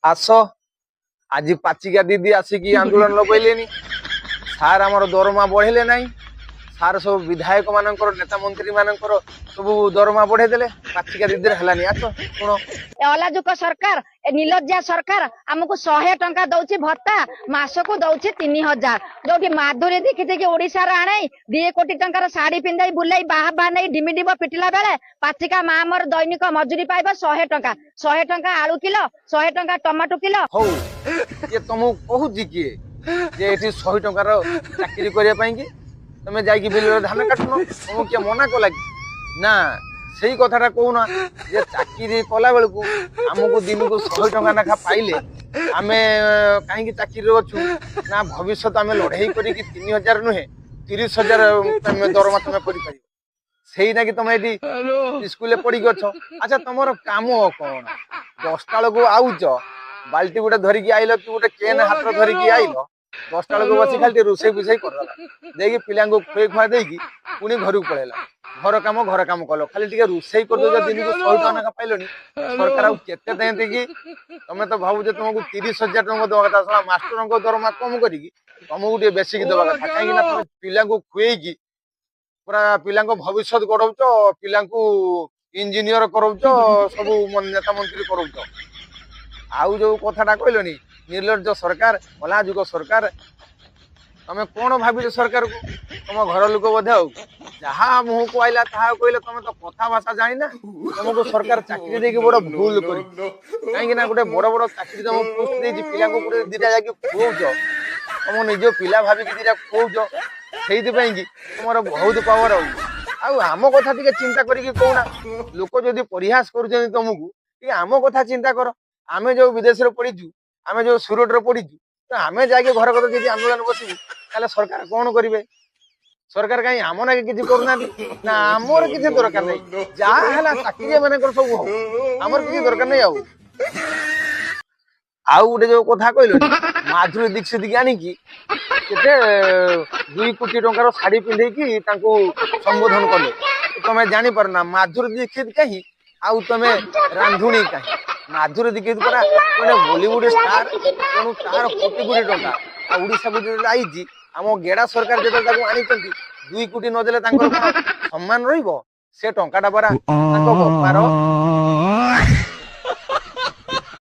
ଆସ, ଆଜି ପାଚିକା ଦିଦି ଆସିକି ଆନ୍ଦୋଳନ ଲଗେଇଲେନି। ସାର୍, ଆମର ଦରମା ବଢେଇଲେ ନାହିଁ। ସାର୍, ସବୁ ବିଧାୟକ ମାନଙ୍କର, ନେତା ମନ୍ତ୍ରୀ ମାନଙ୍କର ସବୁ ଦରମା ବଢେଇ ଦେଲେ, ପାଚିକା ଦିଦିର ହେଲାନି। ଆସ ଶୁଣ। ଏ ଅଲାଜୁକ ସରକାର, ଏ ନିଲଜ୍ଜା ସରକାର ଆମକୁ 100 ଟଙ୍କା ଦଉଛି ଭତ୍ତା, ମାସକୁ ଦଉଛି 3000। ଯୋଉଠି ମାଧୁରୀ ଦୀକ୍ଷିତ ଓଡିଶାର ଆଣେଇ 2 କୋଟି ଟଙ୍କାର ଶାଢୀ ପିନ୍ଧାଇ ବୁଲେଇ ବାହା ବାହା ନେଇ ଡିମି ଡିମ ପିଟିଲା ବେଳେ ପାଚିକା ମା ଆମର ଦୈନିକ ମଜୁରୀ ପାଇବ 100 ଟଙ୍କା। 100 ଟଙ୍କା ଆଳୁ କିଲୋ, 100 ଟଙ୍କା ଟମାଟୋ କିଲୋ। ହଉ, କିଏ ତମକୁ କହୁଛି କିଏ ଯେ ଏଠି 100 ଟଙ୍କାର ଚାକିରି କରିବା ପାଇଁ କି? ତମେ ଯାଇକି ବିଲରେ ଧାନ କାଟୁନ, ତମକୁ କିଏ ମନା କଲା କି? ନା ସେଇ କଥାଟା କହୁନ ଯେ ଚାକିରି କଲା ବେଳକୁ ଆମକୁ ଦିନକୁ 100 ଟଙ୍କା ଲେଖା ପାଇଲେ ଆମେ କାହିଁକି ଚାକିରିରେ ଅଛୁ? ନା ଭବିଷ୍ୟତ ଆମେ ଲଢେଇ କରିକି 3000 ନୁହେଁ, 30,000 ତମେ ଦରମା ତମେ କରିପାରିବ, ସେଇ ନାକି ତମେ ଏଠି ସ୍କୁଲରେ ପଢିକି ଅଛ। ଆଚ୍ଛା, ତମର କାମ କଣ? 10ଟା ବେଳକୁ ଆଉଛ, ବାଲ୍ଟି ଗୋଟେ ଧରିକି ଆଇଲ କି ଗୋଟେ କେନ୍ ହାତରେ ଧରିକି ଆଇଲ, 10ଟା ବେଳକୁ ବସି ଖାଲି ଟିକେ ରୋଷେଇ ଫୋଷେଇ କରିଦେଲ, ଦେଇକି ପିଲାଙ୍କୁ ଖୁଏଇ ଖୁଆ ଦେଇକି ପୁଣି ଘରକୁ ପଳେଇଲ। ଘର କାମ, ଘର କାମ କଲ, ଖାଲି ଟିକେ ରୋଷେଇ କରିଦଉଛ। ଦିନକୁ 100 ଟଙ୍କା ଲେଖା ପାଇଲନି, ସରକାର ଆଉ କେତେ ଦିଅନ୍ତି କି? ତମେ ତ ଭାବୁଛ ତମକୁ 30,000 ଟଙ୍କା ଦବା କଥା। ଶଳା ମାଷ୍ଟରଙ୍କ ଦରମା କମ କରିକି ତମକୁ ଟିକେ ବେଶିକି ଦବା କଥା, କାହିଁକି ନା ତମେ ପିଲାଙ୍କୁ ଖୁଏଇକି ପୁରା ପିଲାଙ୍କ ଭବିଷ୍ୟତ ଗଢଉଛ, ପିଲାଙ୍କୁ ଇଞ୍ଜିନିୟର କରଉଛ, ସବୁ ନେତା ମନ୍ତ୍ରୀ କରଉଛ। ଆଉ ଯୋଉ କଥାଟା କହିଲନି, ନିର୍ଲଜ୍ଜ ସରକାର, ଅଲାଜୁକ ସରକାର, ତମେ କଣ ଭାବିଛ ସରକାରକୁ? ତମ ଘର ଲୋକ ବୋଧେ। ଆଉ ଯାହା ମୁହଁକୁ ଆଇଲା ତାହା କହିଲେ। ତମେ ତ କଥା ଭାଷା ଜାଣିନା। ତମକୁ ସରକାର ଚାକିରି ଦେଇକି ବଡ ଭୁଲ କରିଛି, କାହିଁକି ନା ଗୋଟେ ବଡ ବଡ ଚାକିରି ତମ ପୋଷ୍ଟ ଦେଇଛି, ପିଲାଙ୍କୁ ଗୋଟେ ଦିଟା ଯାଇକି ଖୁଅଉଛ, ତମ ନିଜ ପିଲା ଭାବିକି ଦିଟା ଖୁଅଉଛ, ସେଇଥିପାଇଁ କି ତମର ବହୁତ ପାୱାର। ଆଉ ଆମ କଥା ଟିକେ ଚିନ୍ତା କରିକି କହୁନା। ଲୋକ ଯଦି ପରିହାସ କରୁଛନ୍ତି ତମକୁ, ଟିକେ ଆମ କଥା ଚିନ୍ତା କର। ଆମେ ଯୋଉ ବିଦେଶରେ ପଢିଛୁ, ଆମେ ଯୋଉ ସୁରଟରେ ପଢିଛୁ, ତ ଆମେ ଯାଇକି ଘର କଥା ଯଦି ଆନ୍ଦୋଳନ ବସିବୁ, ତାହେଲେ ସରକାର କଣ କରିବେ? ସରକାର କାହିଁ ଆମ ନାଗି କିଛି କରୁନାହାନ୍ତି? ନା, ଆମର କିଛି ଦରକାର ନାହିଁ। ଯାହା ହେଲା ଚାକିରିଆ ମାନଙ୍କର ସବୁ ହଉ, ଆମର କିଛି ଦରକାର ନାହିଁ। ଆଉ ଗୋଟେ ଯୋଉ କଥା କହିଲନି, ମାଧୁରୀ ଦୀକ୍ଷିତ ଆଣିକି କେତେ 2 କୋଟି ଟଙ୍କାର ଶାଢୀ ପିନ୍ଧେଇକି ତାଙ୍କୁ ସମ୍ବୋଧନ କଲେ। ତମେ ଜାଣିପାରୁନା ମାଧୁରୀ ଦୀକ୍ଷିତ କାହିଁ ଆଉ ତମେ ରାନ୍ଧୁଣୀ କାହିଁ। ମାଧୁରୀ ଦୀକ୍ଷିତ ପରା ଜଣେ ବଲିଉଡ ଷ୍ଟାର, ତେଣୁ ତାର କୋଟି କୋଟି ଟଙ୍କା। ଆଉ ଓଡିଶାକୁ ଯେତେବେଳେ ଆଇଛି, ଆମ ଗେଡା ସରକାର ଯେତେବେଳେ ତାକୁ ଆଣିଛନ୍ତି, 2 କୋଟି ନଦେଲେ ତାଙ୍କର କଣ ସମ୍ମାନ ରହିବ? ସେ ଟଙ୍କାଟା ପରା ତାଙ୍କ ବପାର।